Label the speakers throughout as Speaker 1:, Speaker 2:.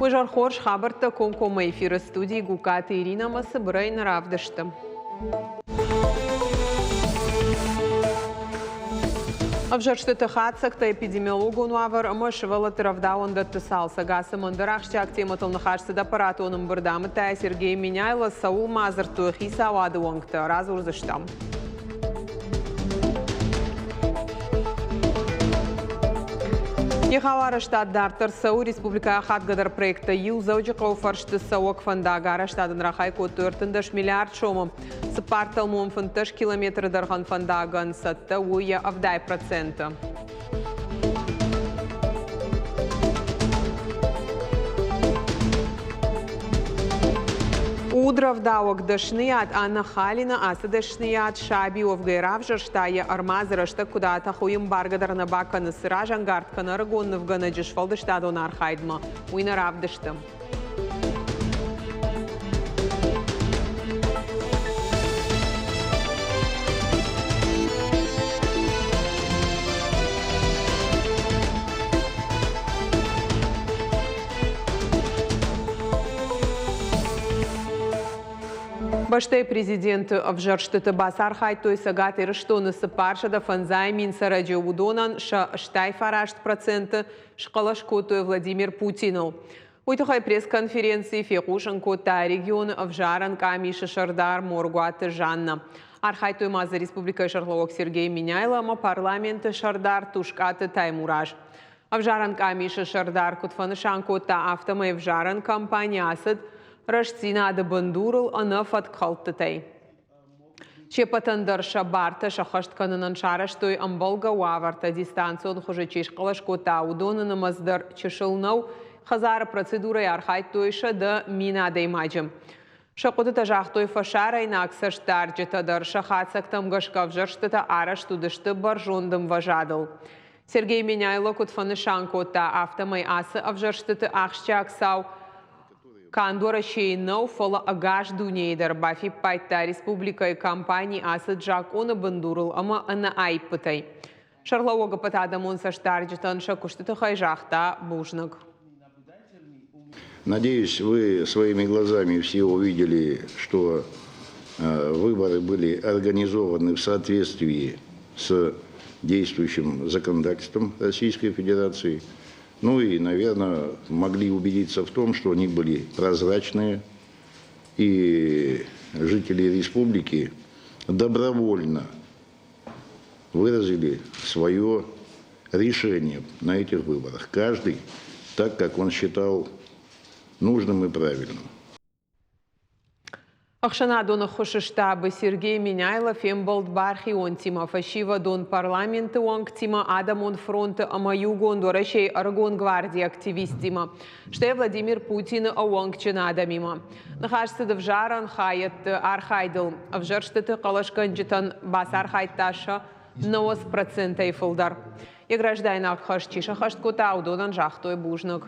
Speaker 1: Уызӕр хорз хабӕрттӕ комкоммӕ эфиры студийы Гукаты Иринӕ ӕмӕ цыбырӕй нӕ равдысты. Ӕвзӕрстыты хатдзӕгтӕ, эпидемиологон уавӕр ӕмӕ сывӕллӕтты рӕвдауӕндӕтты цалцӕг ацы ӕндӕр ахсджиаг темӕтыл ныхас цыд аппаратон ӕмбырды амыдта Сергей Меняйло. Цӕуыл ма дзырдтой хицауады уӕнгтӕ, радзурдзыстӕм. Егъау арӕзтад дарддӕр цӕуы республикӕйы ахадгӕдӕр проекттӕй иу Дзӕуджыхъӕуы фӕрсты цӕуӕг фӕндаг арӕзтадӕн рахай кодтой 13 миллиард сомы. Цыппартӕлмон 15 километры дӕргъӕн фӕндагӕн цӕттӕ у йӕ 70%. Удрӕвдауӕг дӕсныйад Анна Халина ацы дӕсныйад саби уӕвгӕй равзӕрста, йӕ ӕрмадзы рӕстӕг куыд атӕхы, уый ӕмбаргӕ дӕр нӕ бакӕны, цы разӕнгард кӕны ӕрыгон нывгӕнӕджы сфӕлдыстадон архайдмӕ, уый нӕ равдысты. Бӕстӕйы президенты ӕвзӕрстыты бацархайдтой Цӕгат Ирыстоны 450 000 цӕрӕджы, уыдонӕн сӕ 89% схъӕлӕс кодтой Владимир Путиныл. Уый тыххӕй пресс-конференцийы фехъусын кодта регионы ӕвзарӕн къамисы сӕрдар Моргуаты Жанна. Архайдтой ма дзы республикӕйы сӕргълӕууӕг Сергей Меняйло ӕмӕ парламенты сӕрдар Тускъаты Таймураз. Ӕвзарӕн къамисы сӕрдар куыд фӕнысан кодта, афтӕмӕй ӕвзарӕн кампани ацыд рӕстдзинады бындурыл ӕнӕ фӕткхӕлдтытӕй. Се ппӕтӕн дӕр сӕ бартӕ сӕххӕст кӕнынӕн сарӕзтой ӕмбӕлгӕ уавӕртӕ, дистанцион хуызы чи схъӕлӕс кодта, уыдоны нымӕц дӕр чысыл нӕу. Хӕдзары процедурӕйы архайдтой 100 000 адӕймаджы. Сӕ хъуыдытӕ загътой фӕсарӕйнаг цӕстдарджытӕ дӕр. Сӕ хатдзӕгтӕм гӕсгӕ ӕвзӕрстытӕ арӕзт уыдысты бӕрзонд ӕмвӕзадыл. Сергей Меняйло куыд фӕнысан кодта, афтӕмӕй ацы ӕвзӕрстыты ахсджиаг цау канд Уӕрӕсейы нӕу, фӕлӕ ӕгас дунейы дӕр, бафиппайдта республикӕйы кампани ацыд закъоны бындурыл ӕмӕ ӕнӕаиппытӕй. Сӕргълӕууӕг ӕппӕтадӕмон цӕстдарджытӕн сӕ куысты тыххӕй загъта бузныг.
Speaker 2: Надеюсь, вы своими глазами все увидели, что выборы были организованы в соответствии с действующим законодательством Российской Федерации. Ну и, наверное, могли убедиться в том, что они были прозрачные, и жители республики добровольно выразили свое решение на этих выборах. Каждый так, как он считал нужным и правильным.
Speaker 1: Ӕхсӕнадон ӕххуысы штабы Сергей Меняйло фембӕлд бархионтимӕ, фӕсивӕдон парламенты уӕнгтимӕ, Адӕмон фронты ӕмӕ Иугонд Уӕрӕсейы ӕрыгон гвардийы активисттимӕ, стӕй Владимир Путины ӕууӕнкджын адӕмимӕ. Ныхас цыд ӕвзарӕн хайӕдты архайдыл. Ӕвзӕрстыты хъӕлӕсгӕнджытӕн бацархайдта сӕ 90%-ӕй фылдӕр. Йӕ граждайнаг хӕс чи сӕххӕст кодта, уыдонӕн загътой бузныг.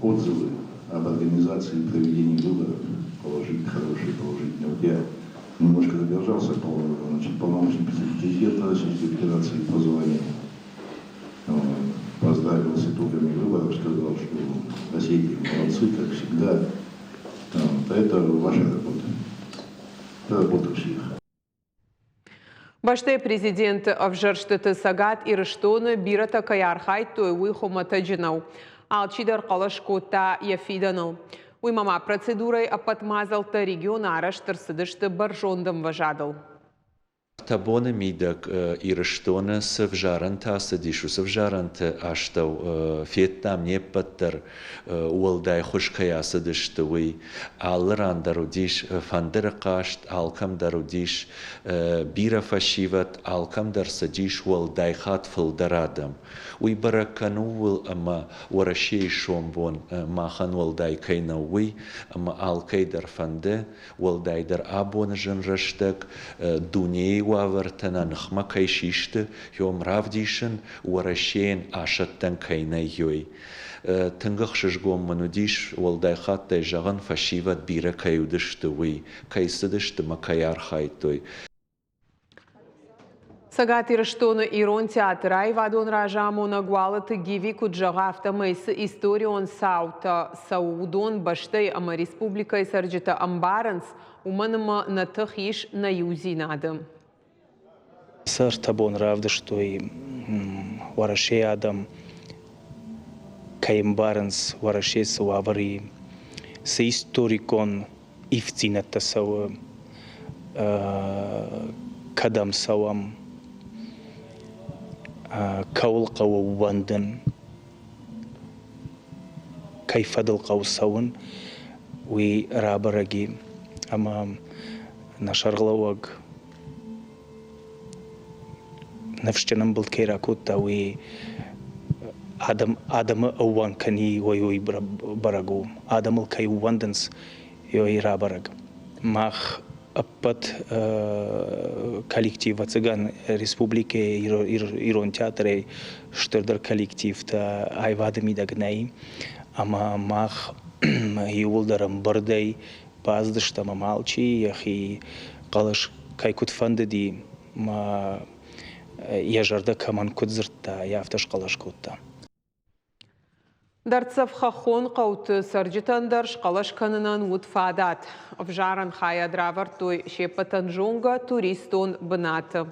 Speaker 2: Отзывы об организации и проведении выборов положительные, хорошие, положительные. Вот я немножко задержался, значит, полномочный президента Российской Федерации позвонил, поздравил с итогами выборов, сказал, что Осетия молодцы, как всегда. Вот, это ваша работа. Это работа всех.
Speaker 1: Бӕстӕйы президенты ӕвзӕрстыты Цӕгат Ирыстоны бирӕтӕ кӕй архайдтой, уый хуымӕтӕджы нӕу. Алчидӕр хъӕлӕс кодта йӕ фидӕныл. Уый ма процедурӕйы ӕппӕт мадзӕлттӕ регионы арӕзт ӕрцыдысты бӕрзонд ӕмвӕзадыл.
Speaker 3: Табоны мидӕг Ирыстоны цы взарӕнтӕ ацыдис, уыцы взарӕнты астӕу федтам не ппӕт дӕр уӕлдай хуыз кӕй ацыдысты, уый. Алы ран дӕр уыдис фӕндыры хъазт, алкӕм дӕр уыдис бирӕ фӕсивӕд, алкӕм дӕр цыдис уӕлдай хатт фылдӕр адӕм. Уый бӕрӕг кӕны ууыл, ӕмӕ Уӕрӕсейы сомбон махӕн уӕлдай кӕй нӕу, уый, ӕмӕ алкӕй дӕр фӕнды, уӕлдайдӕр абоны зын рӕстӕг дунейы уавӕртӕ нӕ ныхмӕ кӕй систы, уым равдисын, Уӕрӕсейӕн асӕттӕн кӕй нӕй, уый. Тынг ӕхсызгон мын уыдис, уӕлдай хаттӕй зӕгъын, фӕсивӕд бирӕ кӕй уыдысты, уый, кӕй цыдысты мӕ кӕй архайдтой.
Speaker 1: Цӕгат Ирыстоны Ирон театры аивадон разамонӕг Уалыты Гиви куыд зӕгъы, афтӕмӕй цы историон цаутӕ цӕуы, уыдон бӕстӕйы ӕмӕ республикӕйы цӕрджытӕ ӕмбарынц, уымӕн ӕмӕ нӕ тых ис нӕ иудзинады.
Speaker 4: Сӕ ӕртӕ бон равдыстой Уӕрӕсейы адӕм кӕй ӕмбарынц, Уӕрӕсе цы уавӕры и, цы историкон ивддзинӕдтӕ цӕуы, кӕдӕм цӕуӕм, кӕуыл хъӕуы ууӕндын, кӕй фӕдыл хъӕуы цӕуын, уый рабӕрӕг и. Ӕмӕ нӕ сӕргълӕууӕг ныфсджын ӕмбылд кӕй ракодта, уый адӕм, адӕмы ӕууӕнк кӕни, уый уый бӕрӕг у. Адӕмыл кӕй ууӕндынц, уый рабӕрӕг. Мах ӕппӕт коллектив, ӕцӕгӕн, республикӕйы ирон театрӕй стырдӕр коллективтӕ аивады мидӕг нӕй. Ӕмӕ мах иууылдӕр ӕмбырдӕй бацыдыстӕм ӕмӕ алчи йӕхи хъӕлӕс кӕй куыд фӕндыди, мӕ йӕ зӕрдӕ кӕмӕн куыд дзырдта, йӕ афтӕ схъӕлӕс кодта.
Speaker 1: Дӕрддзӕф хӕххон хъӕуты цӕрджытӕн дӕр схъӕлӕс кӕнынӕн уыд фадат. Ӕвзарӕн хайад равӕрдтой се ппӕтӕн зонгӕ туристон бынаты.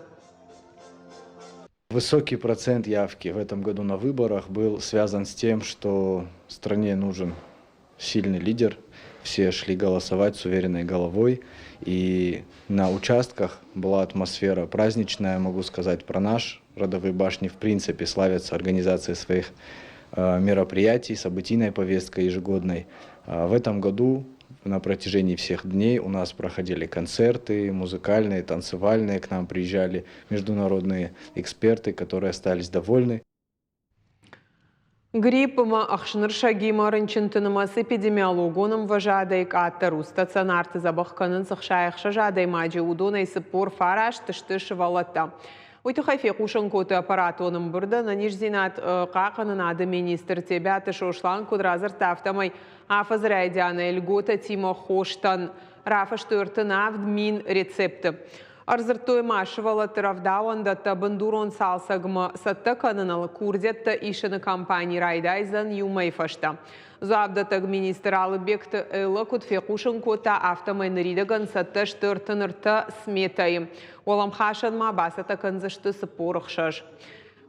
Speaker 5: Высокий процент явки в этом году на выборах был связан с тем, что стране нужен сильный лидер. Все шли голосовать с уверенной головой. И на участках была атмосфера праздничная, могу сказать про наш. Родовые башни в принципе славятся организацией своих мероприятий, событийной повесткой ежегодной. В этом году на протяжении всех дней у нас проходили концерты, музыкальные, танцевальные, к нам приезжали международные эксперты, которые остались довольны.
Speaker 1: Грипп ӕмӕ ӕхснырсӕгимӕ рынчынты нымӕц эпидемиологон ӕмвӕзадӕй къаддӕр у. Стационарты дзӕбӕх кӕнынц 66 адӕймаджы, уыдонӕй 49 сты сывӕллӕттӕ. Уый тыххӕй фехъусын кодтой аппаратон ӕмбырды. Ӕнӕниздзинад хъахъхъӕнынады министр Тебиаты Сослан куыд радзырдта, афтӕмӕй афӕдзы райдианӕй льготӕтимӕ хостӕн рафыстой 37 мин рецепты. Ӕрдзырдтой ма сывӕллӕтты рӕвдауӕндӕттӕ бындурон цалцӕгмӕ цӕттӕ кӕныныл курдиӕттӕ исыны кампани райдайдзӕн иу мӕйы фӕстӕ. Дзуапдӕттӕг министр Алыбегты Элла куыд фехъусын кодта, афтӕмӕй ныридӕгӕн цӕттӕ сты 33 сметӕйы. Уӕлӕмхасӕн ма бацӕттӕ кӕндзысты 46.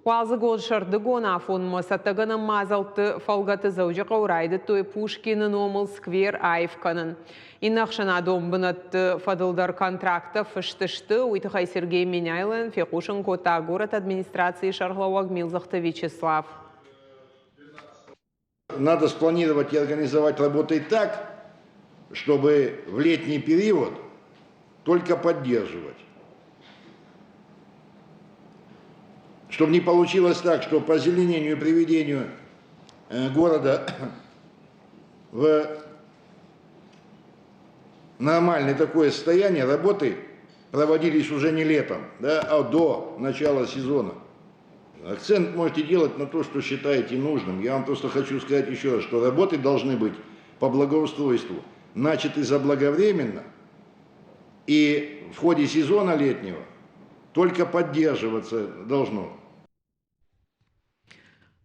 Speaker 1: Уалдзыгон-сӕрдыгон афонмӕ цӕттӕгӕнӕн мадзӕлтты фӕлгӕты Дзӕуджыхъӕуы райдыдтой Пушкины номыл сквер аив кӕнын. Иннӕ ӕхсӕнадон бынӕтты фӕдыл дӕр контракттӕ фыст сты. Уый тыххӕй Сергей Меняйлойӕн фехъусын кодта горӕты администрацийы сӕргълӕууӕг Милдзыхты Вячеслав.
Speaker 6: Надо спланировать и организовать работы так, чтобы в летний период только поддерживать. Чтобы не получилось так, что по озеленению и приведению города в нормальное такое состояние работы проводились уже не летом, да, а до начала сезона. Акцент можете делать на то, что считаете нужным. Я вам просто хочу сказать еще раз, что работы должны быть по благоустройству начаты заблаговременно и в ходе сезона летнего только поддерживаться должно.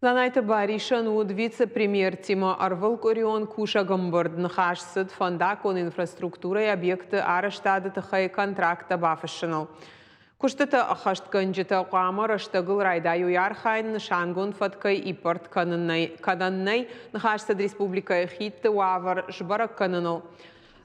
Speaker 1: Дзанайты Барисӕн уыд вице-премьертимӕ ӕрвылкъуырион кусӕг ӕмбырд. Ныхас цыд фӕндаггон инфраструктурӕйы объекты арӕзтады тыххӕй контракттӕ бафыссыныл. Куыстытӕ ӕххӕстгӕнджытӕ хъуамӕ рӕстӕгыл райдайой архайын, нысангонд фӕткӕй иппӕрд кӕнӕн нӕй, ныхас цыд республикӕйы хидты уавӕр сбӕрӕг кӕныныл.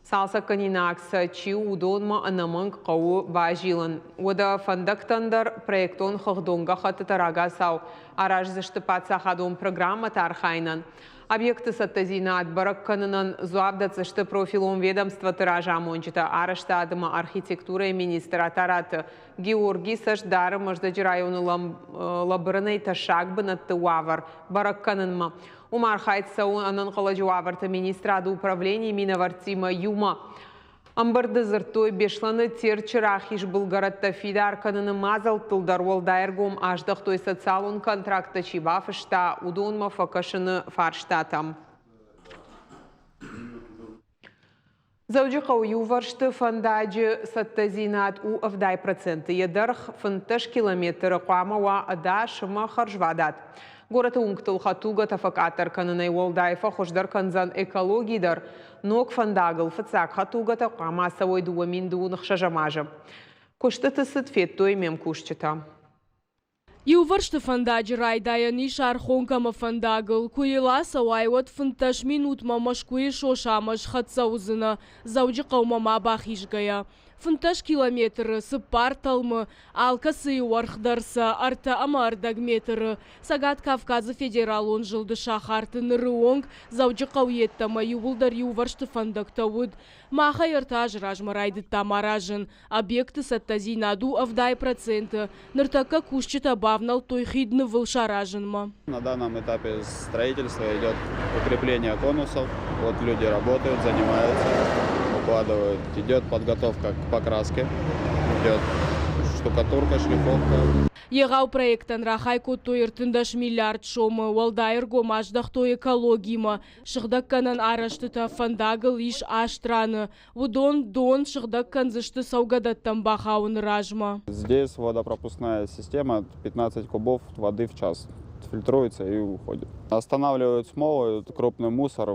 Speaker 1: Цалцӕггӕнинаг сӕ чи у, уыдонмӕ ӕнӕмӕнг хъӕуы базилын. Уӕдӕ фӕндӕгтӕн дӕр проектон хыгъдон гӕххӕттытӕ рагацау араздзысты паддзахадон программӕтӕ архайынӕн. Объекты цӕттӕдзинад бӕрӕг кӕнынӕн дзуапп дӕтдзысты профилон ведомствоты разамонджытӕ, арӕзтад ӕмӕ архитектурӕйы министр Атараты Георгий цӕст дары Мӕздӕджы районы лӕбырынӕй тӕссаг бынӕтты уавӕр бӕрӕг кӕнынмӕ. Уым архайд цӕуы ӕнӕнхъӕлӕджы уавӕрты министрады управленийы минӕвӕрттимӕ иумӕ. Ӕмбырды дзырдтой Беслӕны Терчы рахиз былгӕрӕттӕ фидар кӕныны мадзӕлттыл дӕр уӕлдай ӕргом аздӕхтой социалон контракттӕ чи бафыста, уыдонмӕ фӕкӕсыны фарстатӕм. Дзӕуджыхъӕуы иувӕрсты фӕндаджы цӕттӕдзинад у 70%. Йӕ дӕргъ 15 километры хъуамӕ уа ӕдас ӕмӕ хӕрзвадат. Горӕты уынгтыл хӕдтулгӕтӕ фӕкъаддӕр кӕнынӕй уӕлдай фӕхуыздӕр кӕндзӕн экологи дӕр. Ног фӕндагыл фыццаг хӕдтулгӕтӕ хъуамӕ ацӕуой 2026 азы. Куыстыты цыд федтой ме мкусджытӕ.
Speaker 7: Иувӕрсты фӕндаджы райдайӕн ис Архонкӕмӕ фӕндагыл. Куы йыл ацӕуай, уӕд 15 минутмӕ Мӕскуыйы сосамӕ схӕццӕ уыдзынӕ, Дзӕуджыхъӕумӕ ма бахизгӕйӕ. 15 километры, цыппар тӕлмы, алкӕцыйы уӕрх дӕр сӕ ӕртӕ ӕмӕ ӕрдӕг метры. Цӕгат Кавказы федералон зылды сахарты ныры онг Дзӕуджыхъӕу йеддӕмӕ иууылдӕр иувӕрсты фӕндӕгтӕ уыд. Махӕй ӕртӕ азы размӕ райдыдтам аразын. Объекты цӕттӕдзинад у 70%. Ныртӕккӕ кусджытӕ бавнӕлдтой хид нывыл саразынмӕ.
Speaker 8: На данном этапе строительства идет укрепление конусов. Вот люди работают, занимаются, укладывают. Идет подготовка к покраске, идет штукатурка, шлифовка.
Speaker 7: Егъау проектӕн рахай кодтой 13 миллиард сомы, уӕлдай ӕргом аздӕхтой экологимӕ. Сыгъдӕггӕнӕн арӕзтытӕ фӕндагыл ис аст раны. Уыдон дон сыгъдӕг кӕндзысты цӕугӕдӕттӕм бахауыны размӕ.
Speaker 8: Здесь водопропускная система 15 кубов воды в час фильтруется и уходит. Останавливают смолы, крупный мусор,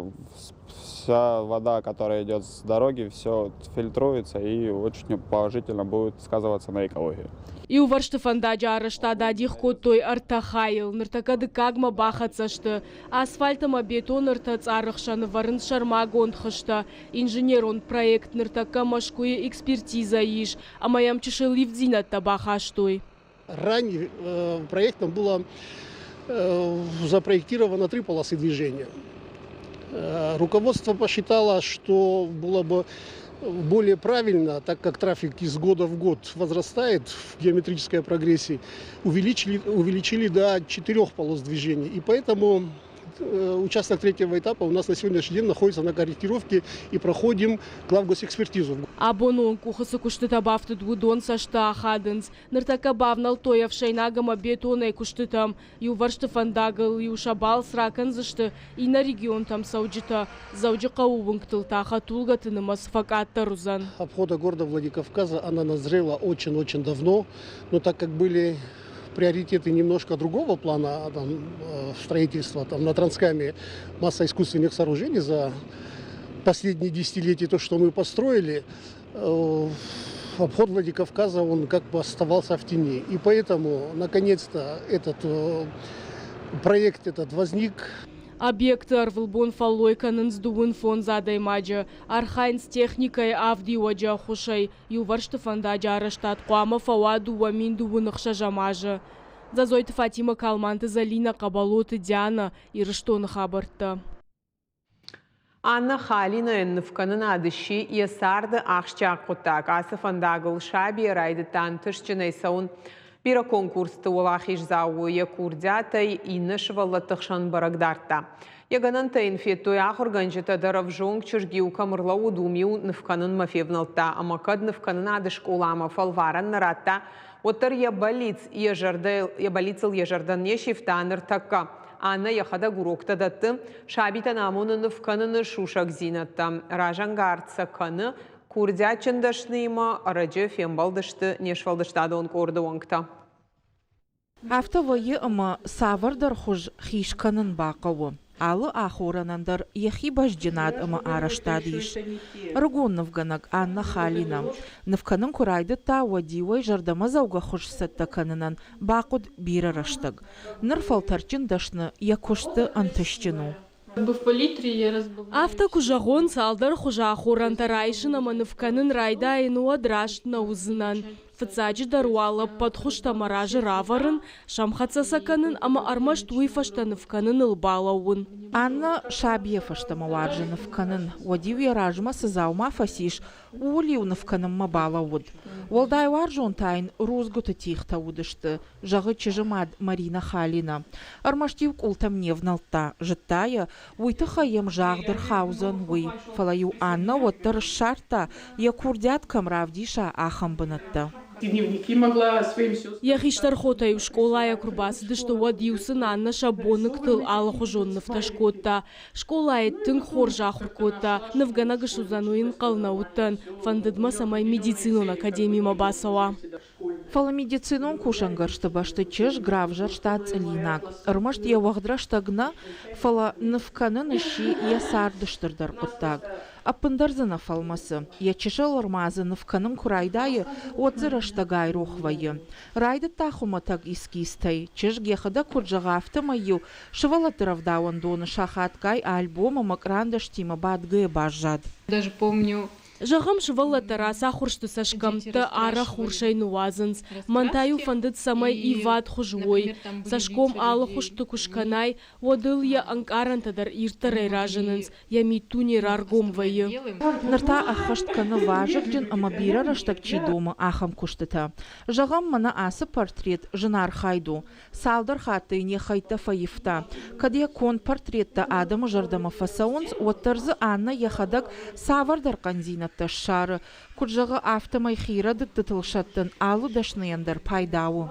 Speaker 8: вся вода, которая идет с дороги, все фильтруется и очень положительно будет сказываться на экологии.
Speaker 7: Иувӕрсты фӕндаджы арӕзтад адих кодтой ӕртӕ хайыл. Ныртӕккӕ дыккагмӕ бахӕццӕ сты. Асфальт ӕмӕ бетон ӕртӕ цъары хсӕн ӕвӕрынц сӕрмагонд хызтӕ. Инженерон проект ныртӕккӕ Мӕскуыйы экспертизӕйы ис ӕмӕ йӕм чысыл ивддзинӕдтӕ бахастой.
Speaker 9: Ранее проектом было запроектировано три полосы движения. Руководство посчитало, что было бы более правильно, так как трафик из года в год возрастает в геометрической прогрессии, увеличили до четырех полос движения. И поэтому участок третьего этапа у нас на сегодняшний день находится на корректировке и проходим главгосэкспертизу.
Speaker 7: Абоны онг къухы цы куыстытӕ бафтыд, уыдон цӕсты ахадынц. Ныртӕккӕ бавнӕлдтой ӕфсӕйнаг ӕмӕ бетонӕй куыстытӕм. Иувӕрсты фӕндагыл-иу сӕ балц ракӕндзысты иннӕ регионтӕм цӕуджытӕ. Дзӕуджыхъӕуы уынгтыл та хӕдтулгӕты нымӕц фӕкъаддӕр уыдзӕн.
Speaker 9: Обхода города Владикавказа она назрела очень-очень давно, но так как были приоритеты немножко другого плана, там, строительства там, на Транскаме масса искусственных сооружений за последние десятилетия, то, что мы построили, обход Владикавказа, он как бы оставался в тени. И поэтому, наконец-то, этот проект этот возник.
Speaker 7: Объекты ӕрвылбон фӕллой кӕнынц дыууын фондз адӕймаджы. Архайынц техникӕйы авд иуӕджы ӕххуысӕй. Иувӕрсты фӕндаджы арӕзтад хъуамӕ фӕуа 2026 азы. Дзӕзойты Фатимӕ, Калманты Зӕлинӕ, Хъӕбӕлоты Диана, Ирыстоны хабӕрттӕ.
Speaker 1: Анна Халинайӕн нывкӕнынад сси йӕ царды ахсджиаг хъуыддаг. Ацы фӕндагыл сабийӕ райдыдта ӕнтыстджынӕй цӕуын. Бирӕ конкурсты уӕлахиздзау у йӕ курдиатӕй, иннӕ сывӕллӕтты хсӕн бӕрӕг дардта. Йӕ гӕнӕнтӕ йын федтой ахуыргӕнджытӕ дӕр ӕвзонг чызг-иу кӕм ӕрлӕууыд, уым-иу нывкӕнынмӕ февнӕлдта. Ӕмӕ кӕд нывкӕнынады скъоламӕ фӕлварӕн нӕ радта, уӕддӕр йӕ бӕллиц йӕ зӕрдӕ йӕ бӕллицыл йӕ зӕрдӕ не сивта ныртӕккӕ. Аннӕ йӕхӕдӕг уроктӕ дӕтты, сабитӕн амоны ныв кӕныны сусӕгдзинӕдтӕ, разӕнгард сӕ кӕны, курдиатджын дӕсныимӕ ӕрӕджы фембӕлдысты не сфӕлдыстадон къорды уӕнгтӕ.
Speaker 10: Афтӕ вӕййы ӕмӕ цавӕрдӕр хуыз хи скӕнын бахъӕуы. Алы ахорӕнӕн дӕр йӕхи бӕзджынад ӕмӕ арӕзтад ис. Ӕрыгон нывгӕнӕг Анна Халина ныв кӕнын куы райдыдта, уӕд-иу ӕй зӕрдӕмӕдзӕугӕ хуыз цӕттӕ кӕнынӕн бахъуыд бирӕ рӕстӕг. Ныр фӕлтӕрдджын дӕсны йӕ куысты ӕнтыстджын у.
Speaker 7: Афтӕ куы зӕгъон, цалдӕр хуызы ахорӕнтӕ райсын ӕмӕ ныв кӕнын райдайын, уӕд раст нӕ уыдзынӕн. Фыццаджыдӕр уал ӕппӕт хуызтӕ мӕ разы равӕрын, сӕмхӕццӕ сӕ кӕнын ӕмӕ ӕрмӕст уый фӕстӕ ныв кӕныныл балӕууын.
Speaker 10: Аннӕ сабийӕ фӕстӕмӕ уарзы ныв кӕнын. Уӕд-иу йӕ размӕ цы дзаума фӕцис, ууыл-иу ныв кӕнынмӕ балӕууыд. Уӕлдай уарзон та йын рудзгуыты тигътӕ уыдысты, зӕгъы чызджы мад Марина Халина. Ӕрмӕст-иу къултӕм не внӕлдта, зыдта йӕ, уый тыххӕй йӕм загъд ӕрхаудзӕн, уый. Фӕлӕ-иу Аннӕ уӕддӕр ссардта, йӕ курдиат кӕм равдиса, ахӕм бынӕттӕ.
Speaker 11: Дневники могла своим сестрам.
Speaker 7: Йӕ хистӕр хотӕ-иу скъолайӕ куы рбацыдысты, уӕд-иу сын Аннӕ сӕ боныгтыл алыхуызон нывтӕ скодта. Скъолайы тынг хорз ахуыр кодта, нывгӕнӕг суыдзӕн, уый ӕнхъӕл нӕ уыдтӕн. Фӕндыд мӕ, цӕмӕй медицинон академимӕ бацӕуа.
Speaker 10: Фӕлӕ медицинон кусӕнгӕрзты бӕсты чызг равзӕрста цъылинаг. Ӕрмӕст йӕ уӕгъд рӕстӕг нӕ, фӕлӕ ныв кӕнын сси йӕ царды стырдӕр хъуыддаг. Ӕппындӕр дзы нӕ фӕлмӕцы. Йӕ чысыл ӕрмадзы ныв кӕнын куы райдайы, уӕд дзы рӕстӕг айрох вӕййы. Райдыдта хуымӕтӕг эскизтӕй. Чызг йӕхӕдӕг куыд зӕгъы, афтӕмӕй-иу сывӕллӕтты рӕвдауӕндоны сахатгай альбом ӕмӕ кърандӕстимӕ бадгӕйӕ баззад.
Speaker 11: Даже помню,
Speaker 7: Зӕгъӕм, сывӕллӕттӕ рацахуыр сты цӕсгӕмттӕ, арӕх урсӕй ныууадзынц. Мӕн та-иу фӕндыд, цӕмӕй ивад хуыз уой. Цӕсгом алы хуызты куы скӕнай, уӕд ыл йӕ ӕнкъарӕнтӕ дӕр ирддӕрӕй разынынц, йӕ миддуне раргом вӕййы.
Speaker 10: Ныр та ӕххӕст кӕны вазыгджын ӕмӕ бирӕ рӕстӕг чи домы, ахӕм куыстытӕ. Зӕгъӕм, мӕнӕ ацы портрет зынархайд у. Цалдӕр хатты йын йӕ хӕйттӕ фӕивта. Кӕд йӕ конд портреттӕ адӕмы зӕрдӕмӕ фӕцӕуынц, уӕддӕр дзы Аннӕ йӕхӕдӕг цавӕрдӕр хъӕндзинӕдтӕ ссары. Куыд зӕгъы, афтӕмӕй хи рӕдыдтытыл сӕттын алы дӕсныйӕн дӕр пайда у.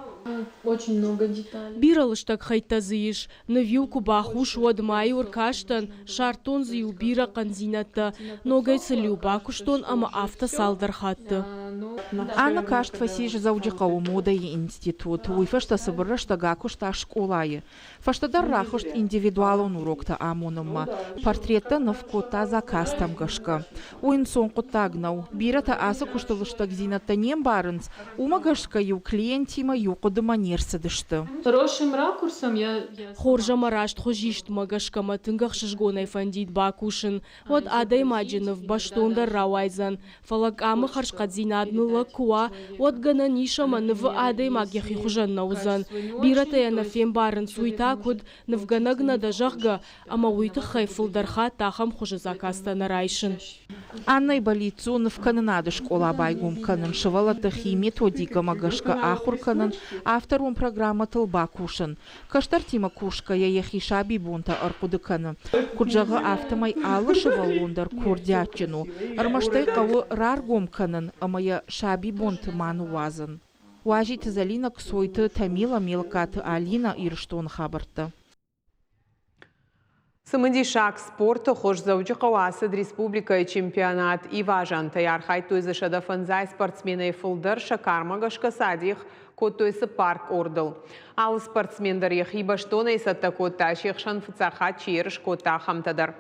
Speaker 7: Бирӕ лыстӕг хӕйттӕ дзы ис. Ныв-иу куы бахус, уӕд ма-иу ӕркастӕн, ссардтон дзы-иу бирӕ хъӕндзинӕдтӕ, ногӕй сыл-иу бакуыстон ӕмӕ афтӕ цалдӕр хатты.
Speaker 10: Анна каст фӕцис Дзӕуджыхъӕуы модӕйы институт. Уый фӕстӕ цыбыр рӕстӕг акуыста скъолайы. Фӕстӕдӕр рахызт индивидуалон уроктӕ амонынмӕ. Портреттӕ ныв кодта заказтӕм гӕсгӕ. Уый ӕнцон хъуыддаг нӕу. Бирӕтӕ ацы куысты лыстӕгдзинӕдтӕ не мбарынц, уымӕ гӕсгӕ-иу клиентимӕ иу хъуыдымӕ не рцыдысты.
Speaker 11: Хорошим ракурсом я
Speaker 7: Хорз ӕмӕ раст хуызистмӕ гӕсгӕ мӕ тынг ӕхсызгонӕй фӕндид бакусын, уӕд адӕймаджы ныв бӕстондӕр рауайдзӕн, фӕлӕ къамы хӕрзхъӕддзинад ныллӕг куы уа, уӕд гӕнӕн ис ӕмӕ нывы адӕймаг йӕхи хуызӕн нӕ уыдзӕн. Бирӕтӕ йӕ нӕ фембарынц, уый та куыд, нывгӕнӕг нӕ дӕ, зӕгъгӕ, ӕмӕ уый тыххӕй фылдӕр хатт ахӕм хуызы заказтӕ нӕ райсын.
Speaker 10: Аннӕ бӕллиц у нывкӕнынады скъола байгом кӕнын, сывӕллӕтты хи методикӕмӕ гӕсгӕ ахуыр кӕнын, авторон программӕтыл бакусын. Кӕстӕртимӕ кусгӕйӕ йӕхи сабибонтӕ ӕрхъуыды кӕны. Куыд зӕгъы, афтӕмӕй алы сывӕллон дӕр курдиатджын у, ӕрмӕст ӕй хъӕуы раргом кӕнын ӕмӕ йӕ сабибонты ма ныууадзын. Уазиты Зӕлинӕ, Кцойты Тамила, Мелкаты Алинӕ, Ирыстоны хабӕрттӕ.
Speaker 1: Цымыдисаг спорты хуыз Дзӕуджыхъӕуы ацыд республикӕйы чемпионат ивазӕнтӕй. Архайдтой дзы 150 спортсменӕй фылдӕр, сӕ кармӕ гӕсгӕ сӕ адих кодтой цыппар къордыл. Алы спортсмен дӕр йӕхи бӕстонӕй цӕттӕ кодта, се хсӕн фыццаг хатт чи ерыс кодта, ахӕмтӕ дӕр.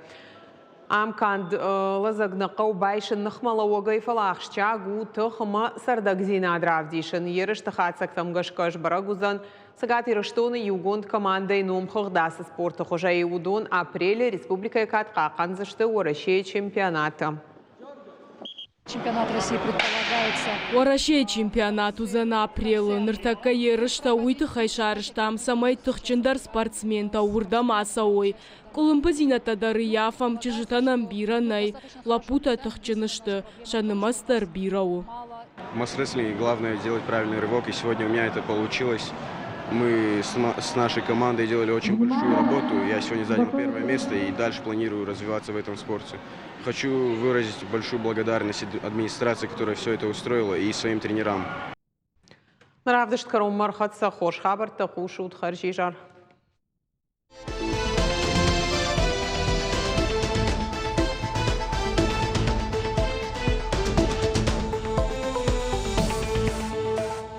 Speaker 1: Ам канд лӕдзӕг нӕ хъӕуы байсын ныхмӕлӕууӕгӕй, фӕлӕ ахсджиаг у тых ӕмӕ цӕрдӕгдзинад равдисын. Ерысты хатдзӕгтӕм гӕсгӕ сбӕрӕг уыдзӕн Цӕгат Ирыстоны иугонд командӕйы номхыгъд ацы спорты хуызӕй. Уыдон апрелы республикӕйы кад хъахъхъӕндзысты Уӕрӕсейы чемпионаты.
Speaker 12: Чемпионат России предполагается.
Speaker 7: Уӕрӕсейы чемпионат уыдзӕн апрелы. Ныртӕккӕ ерыстӕ уый тыххӕй сарӕзтам, цӕмӕй тыхджындӕр спортсментӕ уырдӕм ацӕуой. Къуылымпыдзинӕдтӕ дӕр ӕййафӕм, чызджытӕ нӕм бирӕ нӕй, лӕппутӕ тыхджын сты, сӕ нымӕц дӕр бирӕ у.
Speaker 13: Мас-рестлинге главное сделать правильный рывок, и сегодня у меня это получилось. Мы с нашей командой делали очень большую работу. Я сегодня занял первое место и дальше планирую развиваться в этом спорте. Хочу выразить большую благодарность администрации, которая все это устроила, и своим тренерам.
Speaker 1: Равдыст кӕронмӕ ӕрхӕццӕ хорз хабӕрттӕ хъусут хӕрзизӕр.